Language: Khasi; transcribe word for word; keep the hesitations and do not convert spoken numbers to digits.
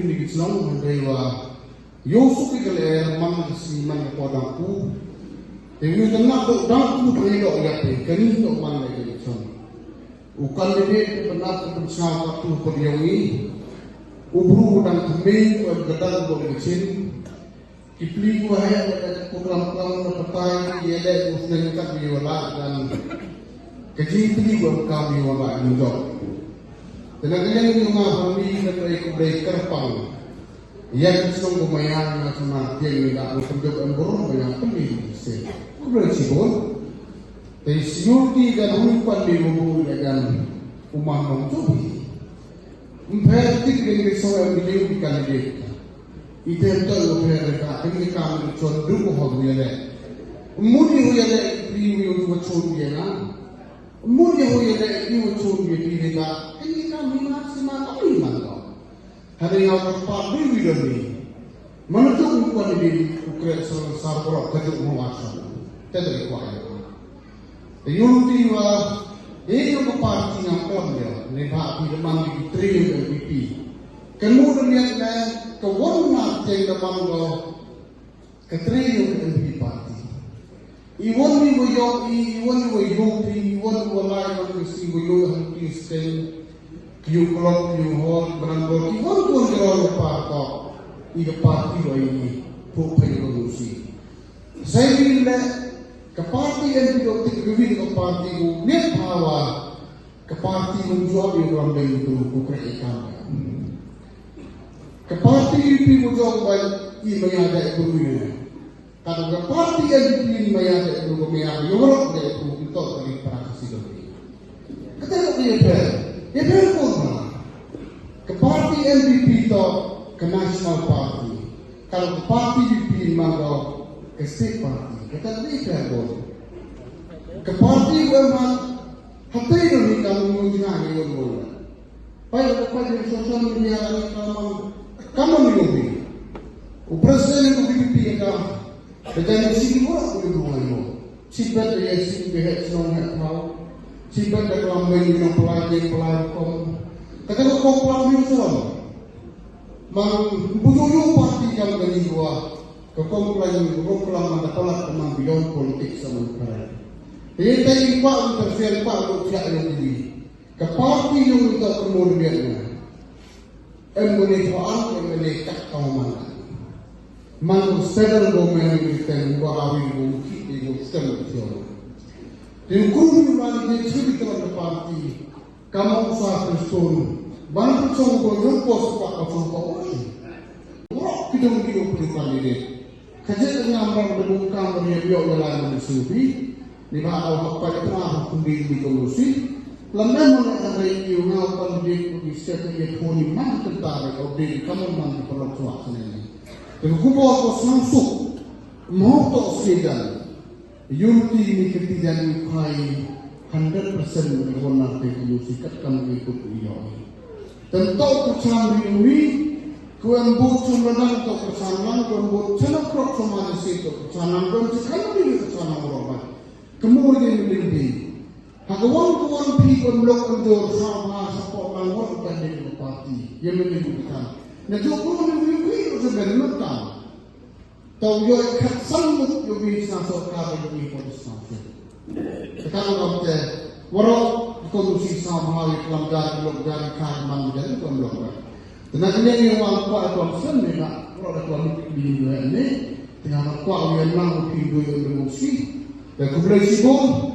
Ni ki chnong hynrei wa ïoh suk ki ka lyer man ka sngi man ka por dang ku. Te ngi dang nak dang ku dang ïoh ïa te kani to man la ki chnong. U candidate te pynap ka pynsaw ka tu ka diaw ngi. U bru u dang kmie u em ka dang u em ka chin. Ki pli ku heh ka dang ku klam klam na patai ki ïa leh u sneng kat ïa la dan. Ka jingpli u em kam ïa la ngi jok. Te na ka liang ïa nga ba mi na ka ku dei kyrpang. Ïa ka shnong ba maya nga sma tieng ni da ba pynjop em burom ba ïa pynlong ni se. Khublei shibun. Te seniority ka hui pan ni rubu ïa kan umah nong tubi. Mpher tik ni ni so em ni ni kan ni. Ite to mpher ka kan ni kam ni chon du ko ho ïa le. Muni hu ïa le pri wi u chon ïa na. Muni hu ïa le i u chon ïa pri ni ka. Kan ni kam ni ma sima kam ni ma ko. Hynrei nga u kyrpad dei wi don ni. Mano tuk u kwan dei u kreh sar sar borok ka juk mo wa sar. Te dei kwah ïa. Te ïoh ti wa dei ïoh ka parti ngam klam ïa. Ni ba pi da man di tri ïoh N P P. Kan mo da liat na ka wan na teng da man lo. Ka tri ïoh ka N P P party. I wan ni wa ïoh i, i wan ni wa ïoh pi, i wan ni wa lai wan ka si wa ïoh han ki seng. Ki ïoh klok, ki ïoh hor, bran bor, ki wan ki wan ki ron ka par tok. I ka party wa i ni, pu pa i wa lu si. Sai ni le, ka party N P P ïoh tik ka wi ka party wa ni pa wa. Ka party nung jua ïa u ram dei u ku kreh i kam. Ka party U P nung jua ba i maya da i bru ïa. Ka ka party N P P ni maya da i bru ba maya ïa u ram da i bru ki to ka ri para ka si doi. Ka ta ka ïa pher. Ïa pher ko ma. Ka party N P P to ka national party. Ka ka party U P ni ma ka state party. Ka ta ka ïa pher ko. Ka party ko ma Hynrei ngi kam ngi ïoh jngai ngi ïoh ngi. Peit, peit ïa social media ngi kam, kam ngi ïoh ngi. U president u D P P ka, ka jai ngi sing ngi ïoh ngi ïoh ngi ïoh. Sibet ïa sing ngi heh shnong heh thaw. Sibet da klam ngi ngi nong pynlait ngi pynlait rukom. Kata ka kong pynlait ngi shalom. Mang buju yu parti kam ngi ïoh. Ka kong pynlait ngi rukom klam man da pynlait ka man beyond politics sa man pynlait. Te ïa te ïa kwah ngi tersel kwah ngi thiah ïa ngi. Ka parti ïa ngi ta ka mon biang na. Em ko ne ko an em ko ne kat ka man. Man ko sedar ko men ngi ten ko awi ko ki ko sem ko. Te ko ni man ngi suri ka parti. Ka mon sa Kriston. Ban ko song ko ngi ko sa ko song ko. Ko ki dong ki ko pynlait ngi. Ka jait ka ngam rong da bun kam ba ïa ïoh ïa la na subi. Ni ba au hok pa ïa tengah hok kundi ni ko lusi. Lam na mo na ka rei ïa ngau pan di ko di sek ïa thoni man tenta ba ko di ka mon man di paralok suak sene ni. Te ko kubo ko sang suk. Mo to sidan. Unity ni ka tijan ni phai hundred percent ni ko na te ko lusi kat kam ni ko ïoh. Tento ko cham ri wi ko em bu chum lang to ko cham lang ko em bu chana krok chuma ni si to ko cham lang ko em chana ni ko cham lang ro ba. Kemu ni ni ni. Ha ko wan ko wan pi ko em lok em jor sa ma sa ko lang wan ka ni ko parti. Ye ni ni ko kan. Na jo ko ni wi wi ko se ben lok kan. Tau ïoh khat san mut ïoh wi sa sorkar ïoh wi ko sa. Ka kan ram te waroh ko lu si sa ma wi klam gar lok gar ka man gar ko lok gar. Te na kene ni wan kwa ko sen ni na waroh da ko lu bi ni ni. Te na kwa wi na ko pi do ïoh lu si. Te ko blai si bon.